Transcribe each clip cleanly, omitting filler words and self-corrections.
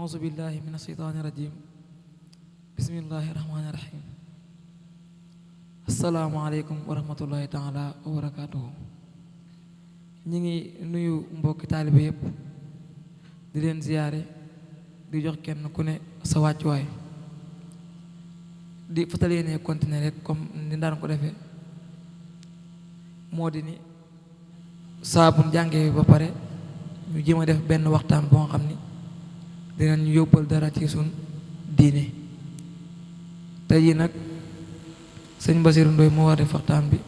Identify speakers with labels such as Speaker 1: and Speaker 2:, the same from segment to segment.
Speaker 1: أعوذ بالله من الشيطان الرجيم بسم الله الرحمن الرحيم السلام عليكم ورحمة الله تعالى وبركاته ñi ngi nuyu mbokki taalibe yépp di leen ziyaare di jox kenn ku ne sa wàccuwaay di fatale yéene continuer rek comme ni daan ko defee moo di ni saa bu jàngee ba pare ñu jéem a def benn waxtaan boo nga xam ni dinañ yóbbal dara ci sun diine tey jii nag sëñ Basiru Ndoy moo war def waxtaan bi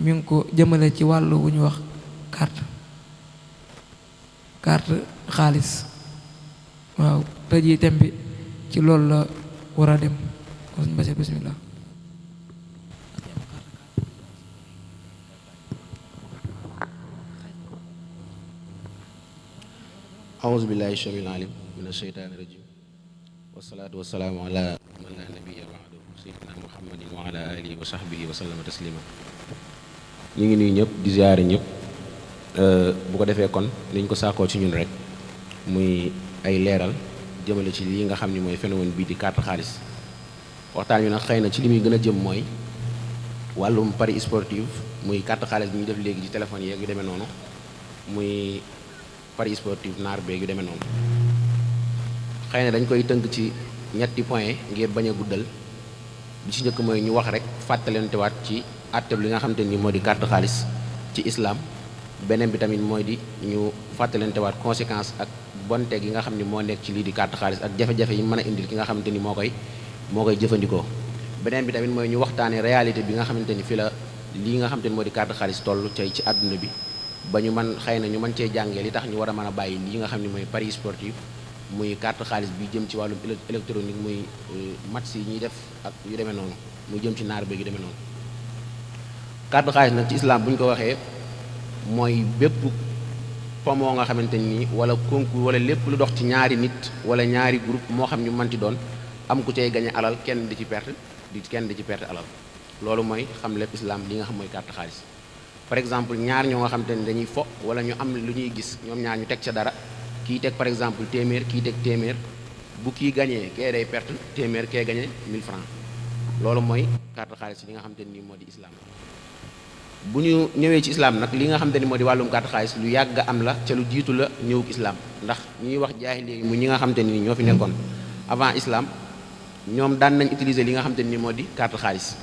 Speaker 1: mi ngi ko jëmale ci wàllu wu ñu wax carte xaalis waaw tey jii thème bi ci loolu la war a dem kon sëñ Basiru bismillah
Speaker 2: أعوذ بالله السميع العليم من الشيطان الرجيم والصلاة والسلام على من لا نبي بعده سيدنا محمد وعلى آله وصحبه وسلم تسليما ñu ngi nuyu ñëpp di ziare ñëpp bu ko defee kon liñ ko saakoo ci ñun rek muy ay leeral jëmale ci lii nga xam ni mooy phénomène bii di carte xaalis waxtaan wi nag xëy na ci li muy gën a jëm mooy wàllum paris sportif muy carte xaalis bi ñuy def léegi ci téléphone yeeg yu demee noonu muy paris sportif naar beeg yu demee noonu xëy na dañ koy tënk ci ñetti point ngir bañ a guddal bi ci njëkk mooy ñu wax rek fàttalentewaat ci àtteb li nga xamante ni moo di carte xaalis ci islam beneen bi tamit mooy di ñu fàttalentewaat conséquence ak bonte gi nga xam ni moo nekk ci lii di carte xaalis ak jafe-jafe yi mën a indil ki nga xamante ni moo koy jëfandikoo beneen bi tamit mooy ñu waxtaanee réalité bi nga xamante ni fi la lii nga xamante ni moo di carte xaalis toll tey ci àdduna bi ba ñu mën xëy na ñu mën cee jàngee li tax ñu war a mën a bàyyi lii nga xam ne mooy paris sportif muy carte xaalis bi jëm ci wàllum électronique muy match yi ñuy def ak yu demee noonu muy jëm ci naar beeg yu demee noonu carte xaalis nag ci islam bu ñu ko waxee mooy bépp pomoo nga xamante ni wala concours wala lépp lu dox ci ñaari nit wala ñaari groupe moo xam ñu mënti doon am ku cay gañe alal kenn di ci perte alal loolu mooy xam lépp islam li nga xam mooy carte xaalis par exemple ñaar ñoo nga xamante ni dañuy fo wala ñu am lu ñuy gis ñoom ñaar ñu teg ca dara kii teg par exemple téeméer kii teg téeméer bu kii gañee kee day perte téeméer kee gañe 1000 francs loolu mooy carte xaalis li nga xamante ni moo di islam bu ñu ñëwee ci islam nag li nga xamante ni moo di wàllum carte xaalis lu yàgg am la ca lu jiitu la ñëwug islam ndax ñuy wax jaahil léegi mu ñi nga xamante ni ñoo fi nekkoon avant islam ñoom daan nañ utiliser li nga xamante ni moo di carte xaalis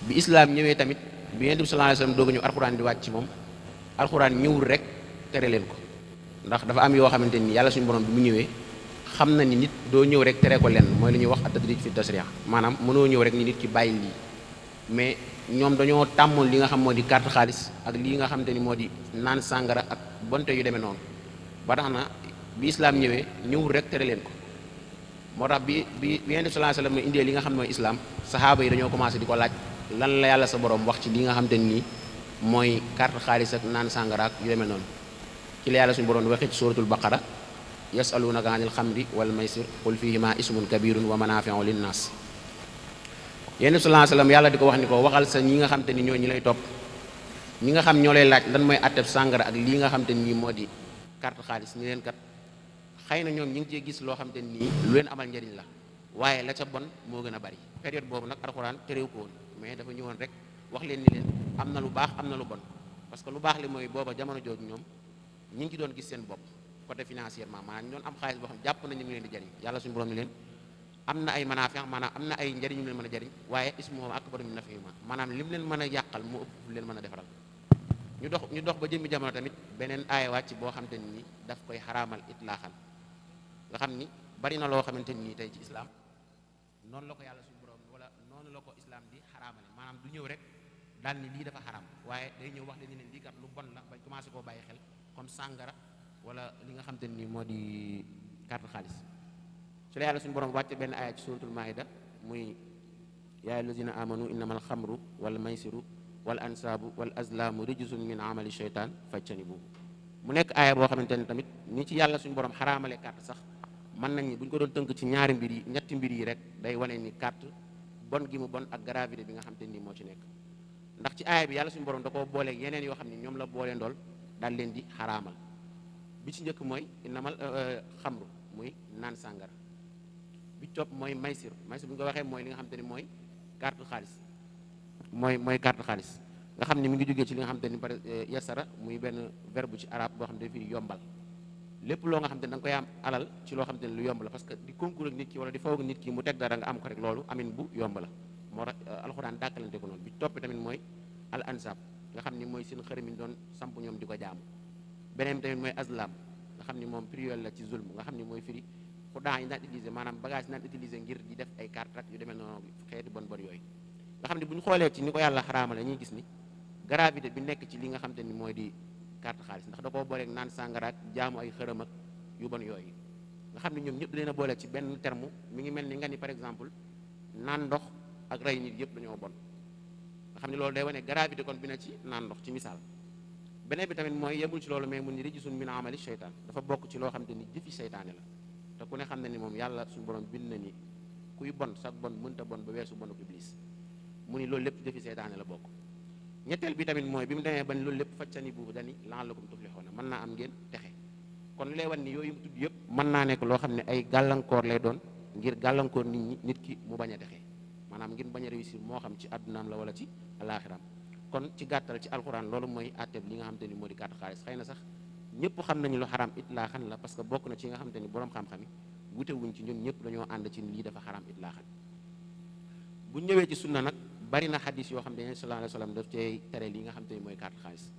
Speaker 2: bi islam ñëwee tamit bi Yonent bi sallallahu alayhi wasallam dooga ñëw alxuraan di wàcc ci moom alxuraan ñëwul rek tere leen ko ndax dafa am yoo xamante ni yàlla suñu borom bi mu ñëwee xam na ni nit doo ñëw rek tere ko leen mooy li ñuy wax at-tadrij fi tasrih maanaam mënoo ñëw rek ni nit ki bàyyi lii mais ñoom dañoo tàmmoon li nga xam moo di carte xaalis ak lii nga xamante ni moo di naan sàngara ak bonte yu demee noonu ba tax na bi islam ñëwee ñëwul rek tere leen ko moo tax bi Yonent bi sallallahu alayhi wasallam indee li nga xam ne mooy islam sahaaba yi dañoo commencé di ko laaj lan la yàlla sa borom wax ci li nga xamante ni mooy carte xaalis ak naan sàngara ak yu demee noonu ci la yàlla suñu borom waxee ci suratul baqara yasalunaka anil xamri wal maysir qul fihima ismun kabirun wa manafi'u linnas Yonent bi sallallahu alayhi wasallam yàlla di ko wax ni ko waxal sa ñi nga xamante ni ñoo ñi lay topp ñi nga xam ñoo lay laaj lan mooy atteb sàngara ak lii nga xamante ni moo di carte xaalis ñi leen kat xëy na ñoom ñi ngi cee gis loo xamante ni lu leen amal njariñ la waaye la ca bon moo gën a bari période boobu nag alxuraan terew ko woon mais dafa ñëwoon rek wax leen ni leen am na lu baax am na lu bon parce que lu baax li mooy booba jamono jooju ñoom ñi ngi ci doon gis seen bopp côté financièrement maanaam ñu doon am xaalis boo xam jàpp nañu ngi leen di jariñ yàlla suñu borom ni leen am na ay manaafi' maanaam am na ay njariñ yu leen mën a jariñ waaye ismuhu akbaru min naf'ihima maanaam lim leen mën a yàqal moo ëpp leen mën a defaral ñu dox ba jëmmi jamono tamit beneen aaya wàcc boo xamante ni daf koy xaraamal itlaaxan nga xam ni bari na loo xamante ni tey ci islam noonu la ko yàlla suñu borom wala noonu la ko islam di xaraamale maanaam du ñëw rek daal ni lii dafa xaraam waaye day ñëw wax leen ni leen lii kat lu bon la bañ commencé koo bàyyi xel comme sàngara wala li nga xamante ni moo di carte xaalis ci la yàlla suñu borom wàcce benn aaya ci suratul maida muy yaa allazina amanu innamal xamru wal maysiru wal ansaabu wal azlaamu rijsun min amali sheytaan fajtanibu mu nekk aaya boo xamante ni tamit ni ci yàlla suñu borom xaraamale carte sax mën nañ bu ñu ko doon tënk ci ñaari mbir yi ñetti mbir yi rek day wane ni carte bon gi mu bon ak gravité bi nga xamante ni moo ci nekk ndax ci aaya bi yàlla suñu borom da koo booleeg yeneen yoo xam ne ñoom la boole ndool daal leen di xaraamal bi bi ci njëkk mooy inamal xamru muy naan sàngara bi topp mooy maysir bu ñu ko waxee mooy li nga xam te ni mooy carte xaalis mooy carte xaalis nga xam ni mi ngi jógee ci li nga xam te ni par yasara muy benn verbe ci arabe boo xam ne dafay yombal lépp loo nga xam te ni da nga koy am alal ci loo xam te ni lu yomb la parce que di concours ak nit ki wala di faw ak nit ki mu teg dara nga am ko rek loolu amin bu yomb la moo tax alxuraan dàkkalante ko noonu bi toppi tamit mooy al ansab nga xam ni mooy seen xërëm yi doon samp ñoom di ko jaamu beneen tamit mooy azlam nga xam ni moom pluriel la ci zulm nga xam ni mooy firi xudaa yi naan utiliser maanaam bagage yi naan utiliser ngir di def ay carte ak yu demee noonu xeeti bon yooyu nga xam ne bu ñu xoolee ci ni ko yàlla xaraamale ñuy gis ni gravité bi nekk ci li nga xam te ni mooy di carte xaalis ndax da koo booleeg naan sàngara ak jaamu ay xërëm ak yu bon yooyu nga xam ne ñoom ñëpp da leen a boole ci benn terme mi ngi mel ni nga ni par exemple naan ndox ak rey nit yëpp dañoo bon nga xam ne loolu day wane gravité kon bi na ci naan ndox ci misaal beneen bi tamit mooy yemul ci loolu mais mu ni rijsun min amali seytaan dafa bokk ci loo xam te ni jëfi seytaane la te ku ne xam ne ni moom yàlla suñu borom bind na ni kuy bon sax bon mënta bon ba weesu bonu iblis mu ni loolu lépp jëfi seytaane la bokk ñetteel bi tamit mooy bi mu demee ba ni loolu lépp faccani buubu dani la'allakum tuflihuna mën naa am ngeen texe kon li lay wan ni yooyu mu tudd yëpp mën naa nekk loo xam ne ay gàllankoor lay doon ngir gàllankoor nit ñi nit ki mu bañ a texe maanaam ngir bañ a réussir moo xam ci àddunaam la wala ci alaaxiraam kon ci gàttal ci alxuraan loolu mooy àtteeb li nga xam te ni moo di carte xaalis xëy na sax ñëpp xam nañu lu xaraam itlaaxan la parce que bokk na ci nga xam te ni boroom xam-xam yi wute wuñ ci ñun ñëpp dañoo ànd ci lii dafa xaraam itlaaxan bu ñëwee ci sunna nag bari na xadis yoo xam ne sallallahu alayhi wa sallam daf cay tere li nga xam te ni mooy carte xaalis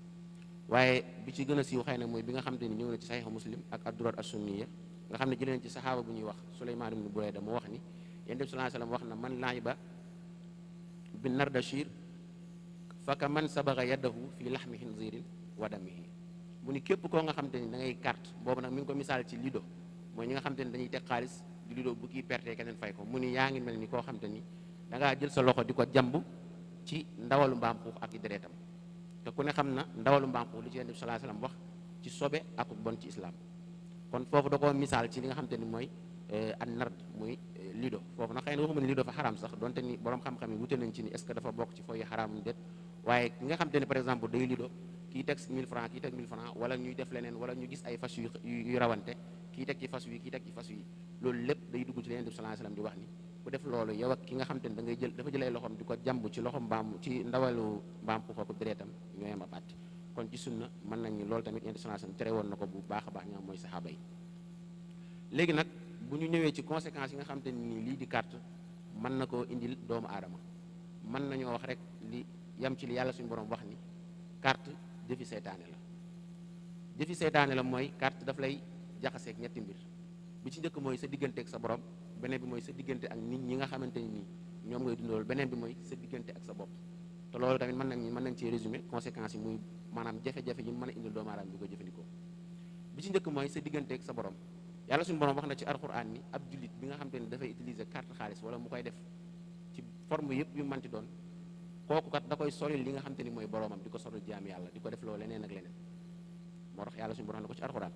Speaker 2: waaye bi ci gën a siiw xëy na mooy bi nga xam te ni ñëw na ci saxiix muslim ak ad-durar as-sunniya nga xam ne jëlee nañ ci saxaaba bu ñuy wax Sulaymaan ibn Burayda mu wax ni yonent bi sallallahu alayhi wa sallam wax na man laa'iba bi nardashir faka man sabaga yadahu fi laxmi xinzirin wa damihi mu ni képp koo nga xam te ni da ngay carte boobu nag mi ngi ko misaal ci lido mooy ñi nga xam te ni dañuy teg xaalis di lido bu kii perte keneen fay ko mu ni yaa ngi mel ni koo xam te ni da ngaa jël sa loxo di ko jàmb ci ndawalu mbaam xuux ak i deretam te ku ne xam na ndawalu mbaam xuux li ci yonent bi sallallahu alayhi wasallam wax ci sobe ak bon ci islam kon foofu da koo misaal ci li nga xam te ni mooy an nard muy lido foofu nag xëy na waxuma ni lido dafa xaraam sax donte ni borom xam-xam yi wute nañ ci ni est-ce que dafa bokk ci fooy xaraam déet waaye ki nga xam te ni par exemple day lido kii teg 1000 francs kii teg 1000 francs wala ñuy def leneen wala ñu gis ay fas yu rawante kii teg ci fas wi kii teg ci fas wi loolu lépp day dugg ci li yonent bi sallallahu alayhi wasallam di wax ni ku def loolu yow ak ki nga xam te ni da ngay jël dafa jël ay loxoom di ko jàmb ci loxo mbaam ci ndawalu mbaam xuux ak deretam ñooy am ab àtte kon ci sunna mën nañ ni loolu tamit yonent bi sallallahu alayhi wasallam tere woon na ko bu baax a baax ñoom mooy saxaaba yi léegi nag bu ñu ñëwee ci conséquences yi nga xam te ni lii di carte mën na koo indil doomu aadama mën nañoo wax rek li yam ci li yàlla suñu borom wax ni carte jëfi seytaane la jëfi seytaane la mooy carte daf lay jaxaseeg ñetti mbir bi ci njëkk mooy sa digganteeg sa borom beneen bi mooy sa diggante ak nit ñi nga xamante ni ñoom ngay dundool beneen bi mooy sa diggante ak sa bopp te loolu tamit mën nañ ci résumé conséquences yi muy maanaam jafe-jafe yi mën a indil doomu aadama bi ko jëfandikoo bi ci njëkk mooy sa digganteeg sa borom yàlla suñu borom wax na ci alxuraan ni ab jullit bi nga xamante ni dafay utiliser carte xaalis wala mu koy def ci forme yëpp yu manti doon kooku kat da koy solil li nga xamante ni mooy boromam di ko solil jaam yàlla di ko def loo leneen ak leneen moo tax yàlla suñu borom na ko ci alxuraan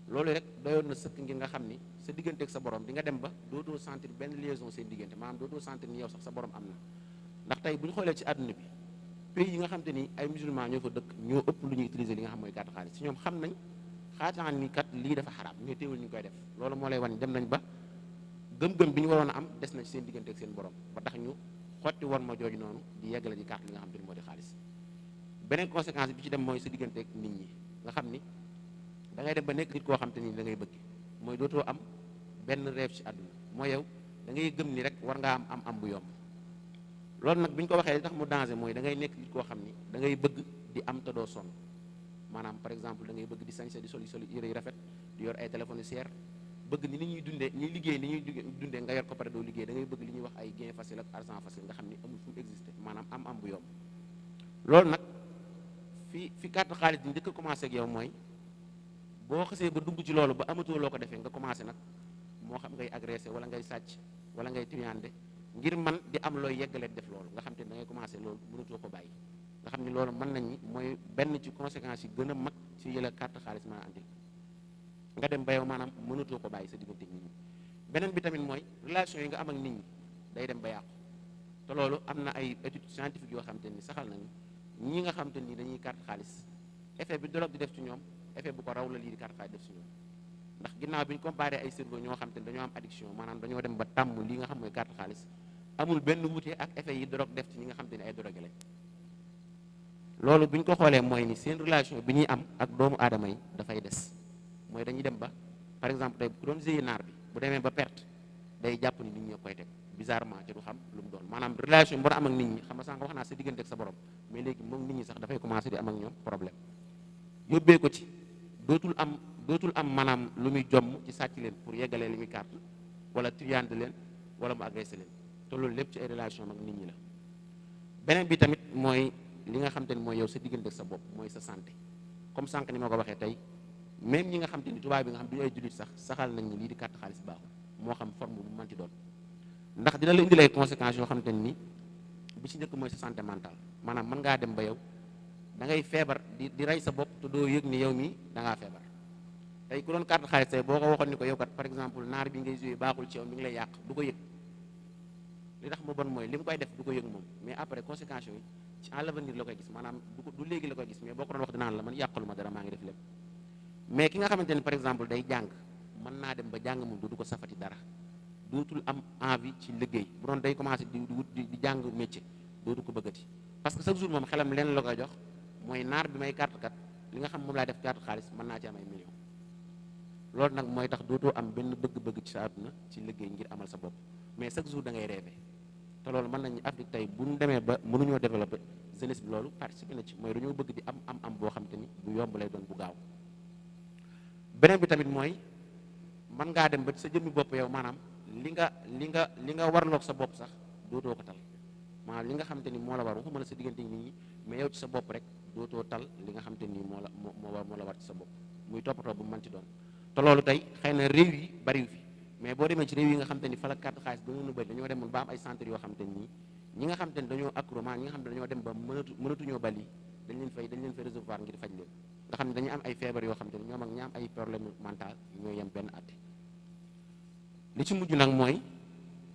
Speaker 2: loolu rek doyoon na sëkk ngir nga xam ni sa digganteeg sa borom di nga dem ba dootoo sentir benn liaison seen diggante maanaam dootoo sentir ni yow sax sa borom am na ndax tey bu ñu xoolee ci àdduna bi pays yi nga xam te ni ay musulman ñoo fa dëkk ñoo ëpp lu ñuy utiliser li nga xam mooy carte xaalis si ñoom xam nañ xaataan ni kat lii dafa xaraam ñooy teewul ñu koy def loolu moo lay wan dem nañ ba gëm-gëm bi ñu waroon a am des na ci seen digganteeg seen borom ba tax ñu xotti war ma jooju noonu di yeggale ji carte li nga xam te ni moo di xaalis beneen conséquence bi ci dem mooy sa digganteeg nit ñi nga xam ni da ngay dem ba nekk nit koo xam te ni da ngay bëgg mooy dootoo am benn rêve ci àdduna mooy yow da ngay gëm ni rek war ngaa am bu yomb loolu nag bi ñu ko waxee li tax mu danger mooy da ngay nekk nit koo xam ni da ngay bëgg di am te doo sonn maanaam par exemple da ngay bëgg di sañse di soli yére yu rafet di yor ay téléphones yu cher bëgg ni ñuy dundee ñuy liggéey ni ñuy dundee nga yor ko pare doo liggéey da ngay bëgg li ñuy wax ay gain facile ak argent facile nga xam ni amul fu mu existé maanaam am bu yomb loolu nag fi carte xaalis di njëkk a commencé ak yow mooy boo xasee ba dugg ci loolu ba amatoo loo ko defee nga commencé nag moo xam ngay agressé wala ngay sàcc wala ngay triandé ngir man di am looy yeggalee def loolu nga xam te ne da ngay commencé loolu mënatoo ko bàyyi nga xam ni loolu mën nañ ni mooy benn ci conséquences yi gën a mag ci yëla carte xaalis mën a andil nga dem ba yow maanaam mënatoo ko bàyyi sa diggante nit ñi beneen bi tamit mooy relation yi nga am ak nit ñi day dem ba yàqu te loolu am na ay études scientifiques yoo xam te ni saxal nañu ñi nga xam te ni dañuy carte xaalis effet bi drogue di def ci ñoom effet bu ko raw la lii di carte xaalis def si ñoom ndax ginnaaw bi ñu comparé ay cerveau ñoo xam te ne dañoo am addiction maanaam dañoo dem ba tàmm li nga xam mooy carte xaalis amul benn wute ak effet yi drogue def ci ñi nga xam te ne ay drogue lañ loolu bi ñu ko xoolee mooy ni seen relation bi ñuy am ak doomu aadama yi dafay des mooy dañuy dem ba par exemple tey ku doon gérer naar bi bu demee ba perte day jàpp ni nit ñi koy teg bizarrement ci du xam lu mu doon maanaam relation bu am ak nit ñi xam nga sànq wax naa sa diggante ak sa borom mais léegi moom nit ñi sax dafay commencé di am ak ñoom problème yóbbee ko ci dootul am maanaam lu muy jomm ci sàcc leen pour yeggalee li muy carte wala triande leen wala mu agressé leen te loolu lépp ci ay relation ak nit ñi la beneen bi tamit mooy li nga xam te ne mooy yow sa diggante ak sa bopp mooy sa santé comme sànq ni ma ko waxee tey même ñi nga xam te ni tubaab bi nga xam du ñu ay jullit sax saxal nañ ni lii di carte xaalis baaxul moo xam forme bu manti doon ndax dina la indil ay conséquences yoo xam te ni bi ci njëkk mooy sa santé mentale maanaam mën ngaa dem ba yow da ngay feebar di rey sa bopp te doo yëg ni yow mii da ngaa feebar tey ku doon carte xaalis tey boo ko waxoon ni ko yow kat par exemple naar bi ngay joué baaxul ci yow mi ngi lay yàq du ko yëg li tax mu bon mooy li mu koy def du ko yëg moom mais après conséquences yooyu ci à l'avenir la koy gis maanaam du léegi la koy gis mais boo ko doon wax dinaan la man yàqalu ma dara maa ngi def lépp mais ki nga xamante ni par exemple day jàng mën naa dem ba jàng moom du ko safati dara dootul am envie ci liggéey bu doon day commencé di jàng métier dootu ko bëggati parce que chaque jour moom xelam leen la koy jox mooy naar bi may carte kat li nga xam moom laa def carte xaalis mën naa ci am ay millions loolu nag mooy tax dootoo am benn bëgg-bëgg ci sa àdduna ci liggéey ngir amal sa bopp mais chaque jour da ngay rêvé te loolu mën nañu Afrique tey bu ñu demee ba mënuñoo développé jeunesse bi loolu participer na ci mooy dañoo bëgg di am boo xam te ni bu yomb lay doon bu gaaw beneen bi tamit mooy mën ngaa dem ba sa jëmmi bopp yow maanaam li nga warloog sa bopp sax dootoo ko tal maanaam li nga xam te ni moo la war waxuma la sa diggante nit ñi mais yow ci sa bopp rek dootoo tal li nga xam te ni moo la war ci sa bopp muy toppatoo bu mu mënti doon te loolu tey xëy na réew yi bariwu fi mais boo demee ci réew yi nga xam te ni fa la carte xaalis dañoo bëri dañoo demoon ba am ay centres yoo xam te ni ñi nga xam te ni dañoo accro ñi nga xam te dañoo dem ba mënatuñoo bali dañ leen fay recevoir ngir faj leen nga xam ne dañuy am ay feebar yoo xam te ni ñoom ak ñi am ay problème mental ñoo yem benn at li ci mujj nag mooy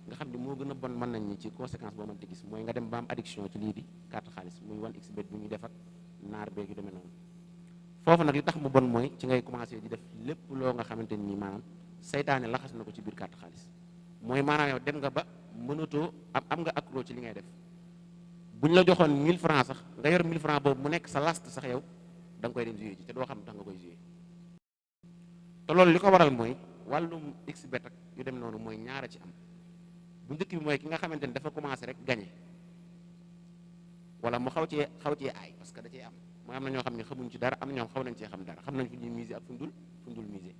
Speaker 2: nga xam ne moo gën a bon mën nañ ñi ci conséquence boo mënti gis mooy nga dem ba am addiction ci lii di carte xaalis muy 1xBet bu ñuy def ak naar beeg yu demee noonu foofu nag li tax mu bon mooy ci ngay commencé di def lépp loo nga xamante ni maanaam saytaane laxas na ko ci biir carte xaalis mooy maanaam yow dem nga ba mënatoo am nga accro ci li ngay def bu ñu la joxoon 1000 francs sax nga yor 1000 francs boobu mu nekk sa last sax yow da nga koy dem jouer ji te doo xam tax nga koy jouer te loolu li ko waral mooy wàllum xbet ak yu dem noonu mooy ñaara ci am bu njëkk bi mooy ki nga xamante ni dafa commencé rek gagné wala mu xaw cee aay parce que da cee am mooy am na ñoo xam ne xamuñ ci dara am na ñoo xaw nañ cee xam dara xam nañ fu ñuy miser ak fu ñu dul miser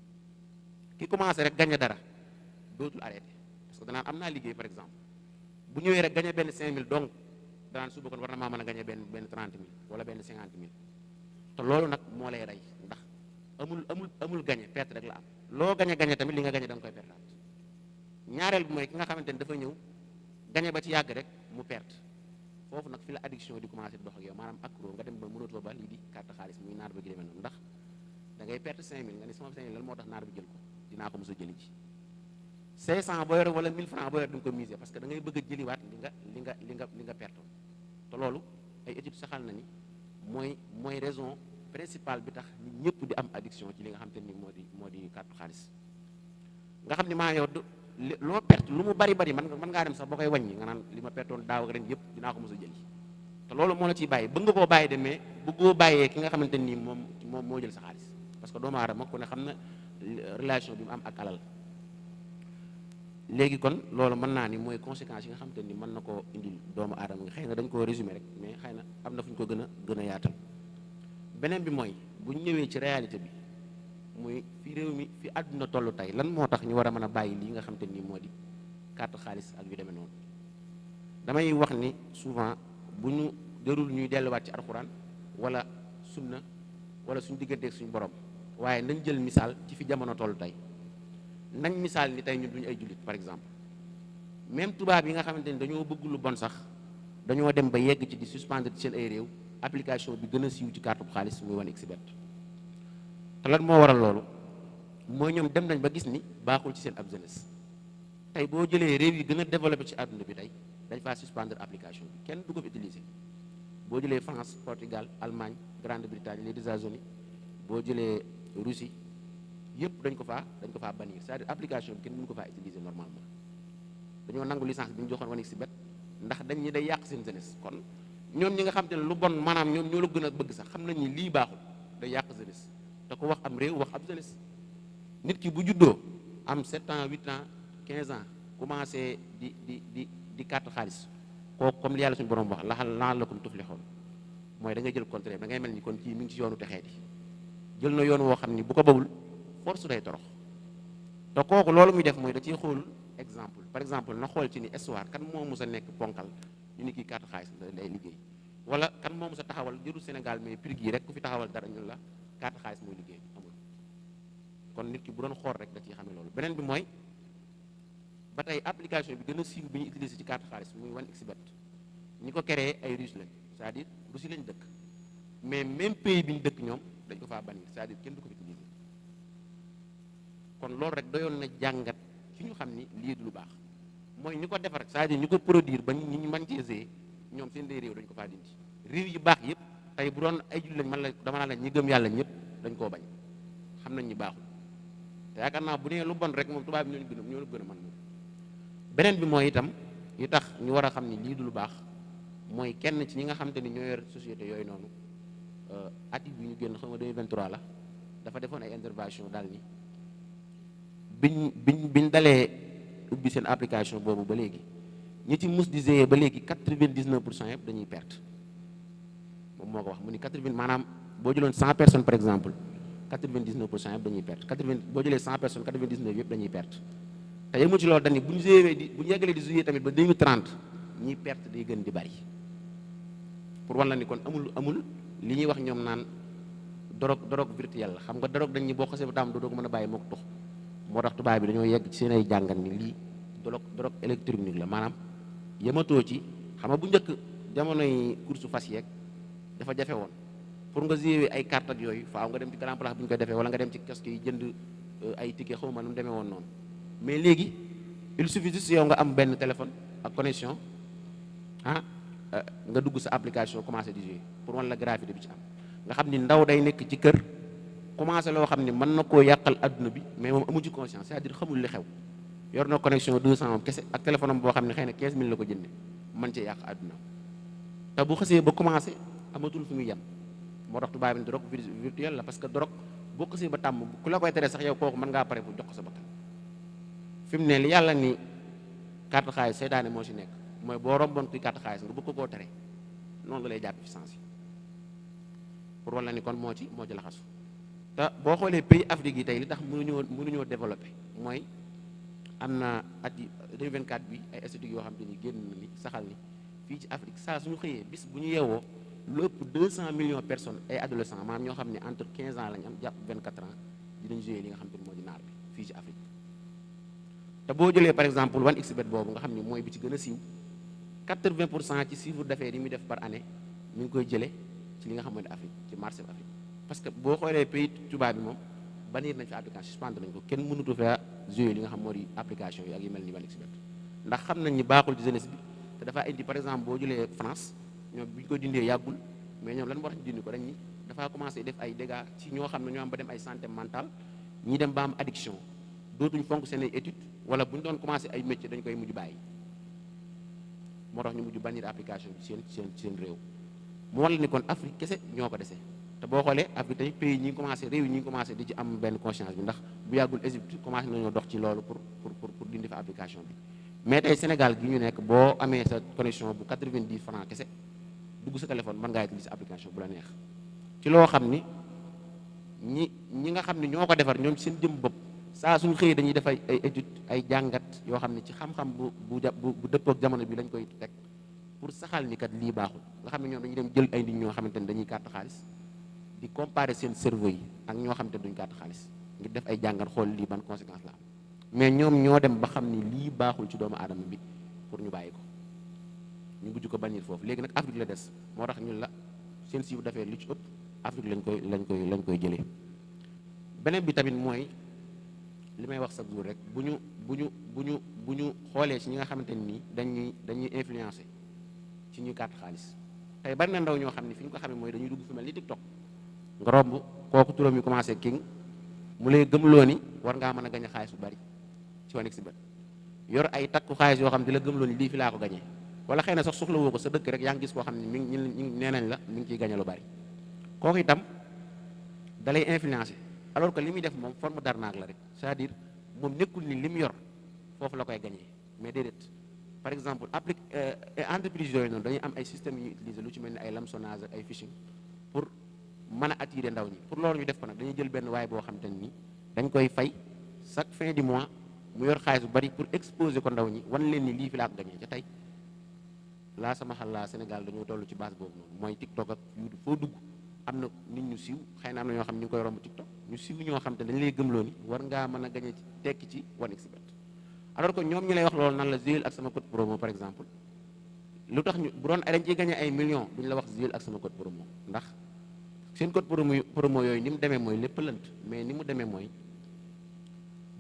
Speaker 2: ki commencé rek gagné dara dootul arrêté parce que danaan am naa liggéey par exemple bu ñëwee rek gagné benn 5000 donc danaan suba kon war na maa mën a gagné benn 30 000 wala benn 50 000 te loolu nag moo lay rey ndax amul gagné perte rek la am loo gagné tamit li nga gagné da nga koy pertaat ñaareel bi mooy ki nga xamante ni dafa ñëw gagné ba ci yàgg rek mu perte foofu nag fi la addiction di commencé di dox ak yow maanaam accro nga dem ba mënatoo ba lii di carte xaalis muy naar ba gi demee noonu ndax da ngay perte 5000 nga ni sama 5000 lan moo tax naar bi jël ko dinaa ko mos a jëli ji 500 boo yor wala 1000 francs boo yor da nga ko miser parce que da ngay bëgg a jëliwaat li nga perte te loolu ay études saxal na ni mooy raison principale bi tax nit ñëpp di am addiction ci li nga xam te ni moo di carte xaalis nga xam ni maa yow loo perte lu mu bari mën ngaa dem sax boo koy wàññi nga naan li ma pertoon daaw ak ren yëpp dinaa ko mos a jëli te loolu moo la ciy bàyyi bëgg nga koo bàyyi de mais bëggoo bàyyee ki nga xamante ni moom moo jël sa xaalis parce que doomu aadama ku ne xam na relation bi mu am ak alal léegi kon loolu mën naa ni mooy conséquences yi nga xamante ni mën na koo indil doomu aadama nga xëy na dañ koo résumé rek mais xëy na am na fu ñu ko gën a yaatal beneen bi mooy bu ñu ñëwee ci réalité bi muy fi réew mi fi àdduna toll tey lan moo tax ñu war a mën a bàyyi lii nga xamante ni moo di carte xaalis ak yu demee noonu damay wax ni souvent bu ñu jarul ñuy delluwaat ci alxuraan wala sunna wala suñu digganteeg suñu borom waaye nañ jël misaal ci fi jamono toll tey nañ misaal ni tey ñun duñu ay jullit par exemple même tubaab yi nga xamante ni dañoo bëgg lu bon sax dañoo dem ba yegg ci di suspendre ci seen ay réew application bi gën a siiw ci carte bu xaalis muy 1xBet te lan moo waral loolu mooy ñoom dem nañ ba gis ni baaxul ci seen ab jeunesse tey boo jëlee réew yi gën a développé ci àdduna bi tey dañ faa suspendre application bi kenn du ko fi utiliser boo jëlee France Portugal Allemagne Grande-Bretagne les États-Unis boo jëlee Russie yëpp dañ ko faa bannir, c'est-à-dire application bi kenn mënu ko faa utiliser normalement. dañoo nangu licence bi ñu joxoon 1xBet ndax dañ ñi day yàq seen jeunesse. kon ñoom ñi nga xam te ne lu bon maanaam ñoom ñoo la gën a bëgg sax xam nañ ni lii baaxul, day yàq jeunesse. te ko wax am réew wax ab jeunesse. nit ki bu juddoo am 7 ans 8 ans 15 ans commencé di carte xaalis kooku comme li yàlla suñu borom wax la'allakum tuflihun mooy da ngay jël contraire da ngay mel ni kon kii mi ngi ci yoonu texee di jël na yoon woo xam ni bu ko bëggul force day torox. te kooku loolu muy def mooy da ciy xool exemple, par exemple na xool ci ni histoire kan moo mës a nekk ponkal ñu ni kii carte xaalis lay liggéey, wala kan moo mës a taxawal jërul Sénégal mais prix yi rek ku fi taxawal dara ñun la carte xaalis mooy liggéey amul. kon nit ki bu doon xool rek da ciy xamee loolu. beneen bi mooy ba tey application bi gën a siiw bi ñu utilisé ci carte xaalis muy 1xBet ñi ko créé ay Russes lañ, c'est-à-dire Russie lañ dëkk, mais même pays bi ñu dëkk ñoom dañ ko faa bannir, c'est-à-dire kenn du ko fi utilisé. kon loolu rek doyoon na jàngat ci ñu xam ni lii du lu baax. mooy ñu ko defar c'est-à-dire ñu ko produire ba ñu mën cee see ñoom seen day réew dañ ko faa dindi. réew yu baax yëpp tey bu doon ay jullit lañ man la dama naa la ñi gëm yàlla ñëpp dañ koo bañ, xam nañ ñi baaxul. te yaakaar naa bu nee lu bon rek moom tubaab bi ñoo gën a mën. beneen bi mooy itam yi tax ñu war a xam ni lii du lu baax mooy kenn ci ñi nga xamante ni ñoo yor société yooyu noonu at bi ñu génn xam nga 2023 la dafa defoon ay intervention daal ni biñ dalee ubbi seen application boobu ba léegi ñi ci mus di gérer ba léegi 99% yëpp dañuy perte. moom moo ko wax mu ni 80 maanaam boo jëloon 100 personnes par exemple 99% yëpp dañuy perte 80 boo jëlee 100 personnes 99 yëpp dañuy perte. te yemu ci loolu dañuy bu ñu yeggalee di jouer tamit ba 2030 ñiy perte day gën di bari. pour wan la ni kon amul li ñuy wax ñoom naan drogue virtuelle la. xam nga drogue dañ ñi boo xasee ba tam doo ko mën a bàyyi moo ko tux. moo tax tubaab bi dañoo yegg ci seen ay jàngat ni lii drogue électronique la maanaam yematoo ci xam nga bu njëkk jamonoy course fas yeeg dafa jafe woon pour nga jouer ay carte ak yooyu faaw nga dem ci grand place bu ñu koy defee wala nga dem ci kiosque yi jënd ay ticket xaw ma nu mu demee woon noonu. mais léegi il suffit juste yow nga am benn téléphone ak connexion nga dugg sa application commencé di jouer pour wan la gravité bi ci am nga xam ni ndaw day nekk ci kër commencé loo xam ni mën na koo yàqal adduna bi mais moom amu ci conscience c'est-à-dire xamul li xew yor na connexion 200 moom kese ak téléphone am boo xam ne xëy na 15000 la ko jënde mën cee yàq adduna te bu xasee ba commencé amatul fu muy yem. moo tax tubaab bi drogue virtuelle la parce que drogue boo xasee ba tàmm ku la koy tere sax yow kooku mën ngaa pare bu jox ko sa bakkan. fi mu ne li yàlla ni carte xaalis seytaane moo ci nekk mooy boo romboon kuy carte xaalis nga bëgg koo tere noonu la lay jàpp fi sens yi pour wala ni kon moo ci laxasu. te boo xoolee pays Afrique yi tey li tax mënuñoo développé mooy am na at yi 2024 bi ay statistiques yoo xam te ni génn na ni saxal ni fii ci Afrique saa suñu xëyee bis bu ñu yeewoo lu ëpp 200 millions personnes ay adolescents maanaam ñoo xam ne entre 15 ans lañ am jàpp 24 ans dinañ jouer li nga xam te ni moo di naar bi fii ci Afrique. te boo jëlee par exemple 1xBet boobu nga xam ni mooy bi ci gën a siiw 80% ci chiffre d'affaires yi muy def par année mi ngi koy jëlee ci li nga xamante Afrique ci marché Afrique. parce que boo xoolee pays tubaab bi moom bannir nañ fi application suspendre nañ ko kenn mënutu fa jouer li nga xam moo di application yi ak yu mel ni 1xBet ndax xam nañ ni baaxul ci jeunesse bi te dafa indi par exemple boo jëlee France ñoom bi ñu ko dindee yàggul mais ñoom lan moo tax ñu dindi ko dañ ni dafaa commencé def ay dégâts ci ñoo xam ne ñoo am ba dem ay santé mentale ñi dem ba am addiction dootuñ fonk seen ay études wala bu ñu doon commencé ay métier dañ koy mujj bàyyi moo tax ñu mujj bannir application bi seen réew mu walla ni kon Afrique kese ñoo ko dese. te boo xoolee Afrique tey pays ñi ngi commencé réew yi ñi ngi commencé di ci am benn conscience bi ndax bu yàggul Égypte commencé nañoo dox ci loolu pour dindi fa application bi mais tey Sénégal gi ñu nekk boo amee sa connexion bu 90 francs kese dugg sa téléphone mën ngaa utiliser application bu la neex ci loo xam ni ñi nga xam ne ñoo ko defar ñoom seen jëm bopp saa suñu xëyee dañuy def ay étude ay jàngat yoo xam ne ci xam-xam bu dëppoo ak jamono bi lañ koy teg pour saxal ni kat lii baaxul nga xam ne ñoom dañuy dem jël ay nit ñoo xamante ne dañuy carte xaalis di comparer seen cerveau yi ak ñoo xamante ne duñ carte xaalis ngir def ay jàngat xool lii ban conséquence la am mais ñoom ñoo dem ba xam ni lii baaxul ci doomu aadama bi pour ñu bàyyi ko ñu mujj ko bannir foofu léegi nag Afrique la des moo tax ñun la seen chiffre d'affaires li ci ëpp Afrique lañ koy jëlee. beneen bi tamit mooy li may wax chaque jour rek bu ñu xoolee ci ñi nga xamante ni dañuy influencer ci ñuy carte xaalis tey bari na ndaw ñoo xam ne fi ñu ko xamee mooy dañuy dugg fi mel ni TikTok nga romb kooku turam yu commencé king mu lay gëmloo ni war ngaa mën a gañe xaalis bu bari ci 1xBet yor ay takku xaalis yoo xam ne di la gëmloo ni lii fi laa ko gañee wala xëy na sax soxla woo ko sa dëkk rek yaa ngi gis koo xam ne mi ngi nee nañ la mi ngi ciy gañe lu bari kooku itam da lay influencer alors que li muy def moom forme d'arnaque la rek c'est-à-dire moom nekkul ni li mu yor foofu la koy gañee mais déedéet par exemple entreprise yooyu noonu dañuy am ay systèmes yu ñuy utiliser lu ci mel ni ay hameçonnage ak ay phishing pour mën a attirer ndaw ñi pour loolu ñu def ko nag dañuy jël benn waay boo xam te ni dañ koy fay chaque fin du mois mu yor xaalis bu bari pour exposer ko ndaw ñi wan leen ni lii fi laa ko gañee ca tey laa sama xalaat Sénégal dañoo toll ci base boobu noonu mooy TikTok ak YouTube foo dugg am na nit ñu siiw xëy na am na ñoo xam ñu ngi koy romb TikTok ñu siiw ñoo xam te dañu lay gëmloo ni war ngaa mën a gañe ci tekki ci 1xBet alors que ñoom ñu lay wax loolu nan la jouer ak sama code promo par exemple lu tax ñu bu doon dañ ciy gañe ay millions duñu la wax jouer ak sama code promo ndax seen code promo yooyu ni mu demee mooy lépp lënt mais ni mu demee mooy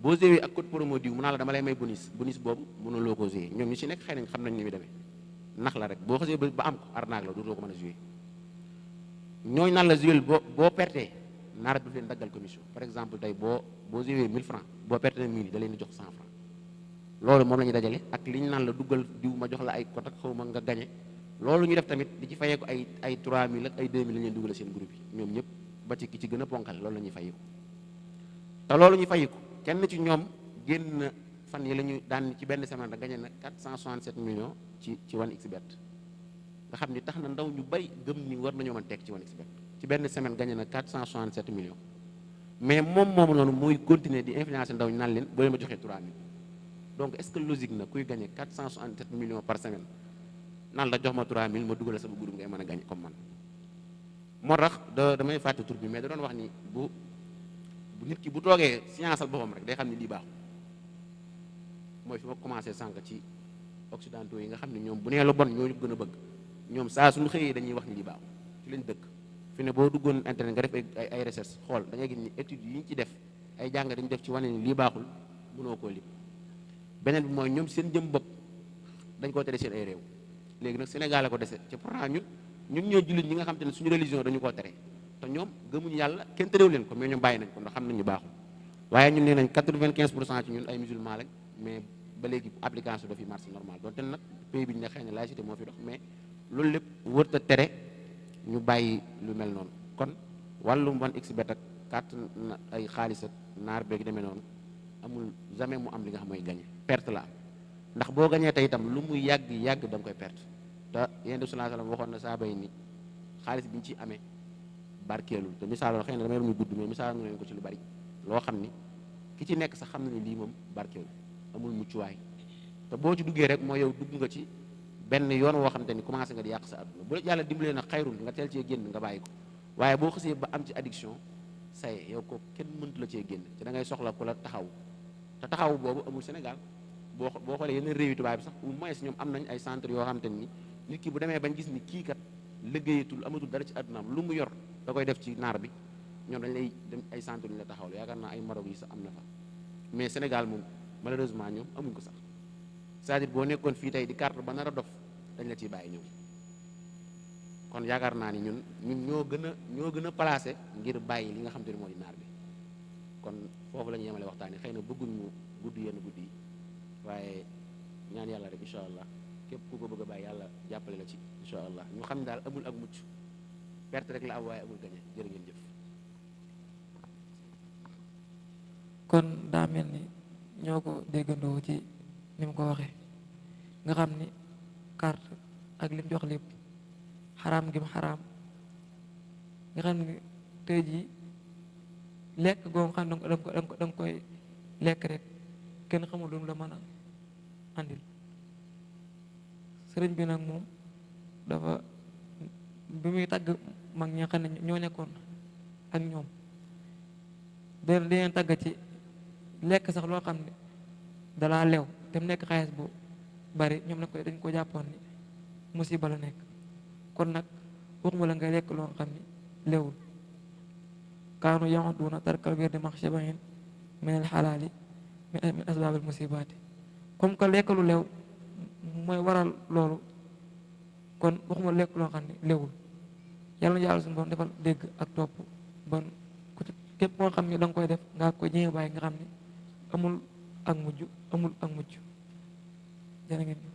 Speaker 2: boo jouer ak code promo diw mu naa la dama lay may bonus boobu mënuloo ko jouer ñoom ñu ci nekk xëy nañ xam nañ ni muy demee nax la rek boo xasee ba am ko arnaque la dootoo ko mën a jouer ñooñu naan la jouer boo pertee naara du leen daggal commission par exemple tey boo jouer 1000 francs boo pertee 1000 da leen di jox 100 francs loolu moom la ñu dajale ak li ñu naan la duggal diw ma jox la ay code ak xaw ma nga gañe loolu ñu def tamit di ci fayee ko ay 3000 ak ay 2000 la leen duggale seen groupe yi ñoom ñëpp ba ci ki ci gën a ponkal loolu la ñuy fayiku te loolu ñu fayiku kenn ci ñoom génn fan yi la ñu daan ci benn semaine rek gañe na 467 millions ci 1xBet nga xam ni tax na ndaw ñu bari gëm ni war nañoo mën tekk ci 1xBet ci benn semaine gañe na 467 millions mais moom moomu noonu mooy continuer di influencer ndaw ñu naan leen boo leen ma joxee 3000 donc est-ce que logique na kuy gagné 467 millions par semaine naan la jox ma 3000 ma dugal sama groupe ngay mën a gagné comme man moo tax damay fàtte tur bi mais da doon wax ni bu nit ki bu toogee science al boppam rek day xam ni lii baaxul mooy fi ma commencé sànq ci occidentaux yi nga xam ne ñoom bu nee lu bon ñoo ñu gën a bëgg ñoom saa suñu xëyee dañuy wax ni lii baaxul ci lañ dëkk fi ne boo duggoon internet nga def ay recherche xool da ngay gis ni études yi ñu ci def ay jàng dañu def ci wane ni lii baaxul mënoo koo lim beneen bi mooy ñoom seen jëm bopp dañ koo tere seen ay réew léegi nag Sénégal la ko dese ci pourtant ñun ñoo jullit ñi nga xam te ne suñu religion dañu koo tere te ñoom gëmuñu yàlla kenn terew leen ko mais ñoom bàyyi nañ ko ndax xam nañu baaxul waaye ñun nee nañ 95% ci ñun ay musulman lañ mais ba léegi application dafi marché normal donte nag pays bi ñu ne xëy na laïcité moo fi dox mais loolu lépp wërta tere ñu bàyyi lu mel noonu kon wàllum 1xBet ak carte ay xaalis ak naar beeg demee noonu amul jamais mu am li nga xam mooy gagné perte la am ndax boo gañee tey itam lu muy yàgg da nga koy perte te yéen de sallallahu alayhi wasallam waxoon na saaba yi ni xaalis bi ñu ciy amee barkeelul te misaaloon xëy na damay muy gudd mais misaaloon leen ko ci lu bari loo xam ni ki ci nekk sax xam na ni lii moom barkeelul amul muccuwaay te boo ci duggee rek mooy yow dugg nga ci benn yoon woo xam te ni commencé nga di yàq sa àdduna bu la yàlla dimbalee na xayrul nga teel cee génn nga bàyyi ko waaye boo xësee ba am ci addiction say yow ko kenn mëntu la cee génn ci da ngay soxla ku la taxaw te taxaw boobu amul Sénégal boo xoolee yeneen réew yu tubaab bi sax au moins ñoom am nañ ay centre yoo xam te ni nit ki bu demee bañ gis ni kii kat liggéeyatul amatul dara ci àddunaam lu mu yor da koy def ci naar bi ñoom dañ lay dem ay centre yu ñu la taxawal yaakaar naa ay Maroc yi sax am na fa mais Sénégal moom malheureusement ñoom amuñ ko sax c'est-à-dire boo nekkoon fii tey di carte ba nar a dof dañ la ciy bàyyi ñëw kon yaakaar naa ni ñun ñoo gën a placé ngir bàyyi li nga xam te ne moo di naar bi kon foofu la ñu yemale waxtaan yi xëy na bëgguñ mu gudd yenn guddi yi waaye ñaan yàlla rek incha allah képp ku ko bëgg a bàyyi yàlla jàppale la ci incha allah ñu xam ne daal amul ak mucc perte rek la am waaye amul gañe jërë ngeen jëf.
Speaker 1: kon daa mel ni ñoo ko déggandoo ci ni mu ko waxee nga xam ni carte ak lim jox lépp xaraam gi mu xaraam nga xam ni tey jii lekk goo nga xam ne da nga koy lekk rek kenn xamul lu mu la mën a andil sëriñ bi nag moom dafa bi muy tàgg mag ñi nga xam ne ñoo nekkoon ak ñoom da leen tàgg ci lekk sax loo xam ne dalaa lew te mu nekk xaalis bu bari ñoom dañ ko jàppoon ni musiba la nekk kon nag waxuma la ngay lekk loo xam ni lewul kaanu yaxuduuna tarkal wirdi maxshabahin min al xalaali min asbaabil musibaati comme que lekk lu lew mooy waral loolu kon waxuma lekk loo xam ne lewul yàlla na yàlla suñu borom defal dégg ak topp ban képp moo xam ne da nga koy def nga koy jéem a bàyyi nga xam ne amul ak mujj jërë ngeen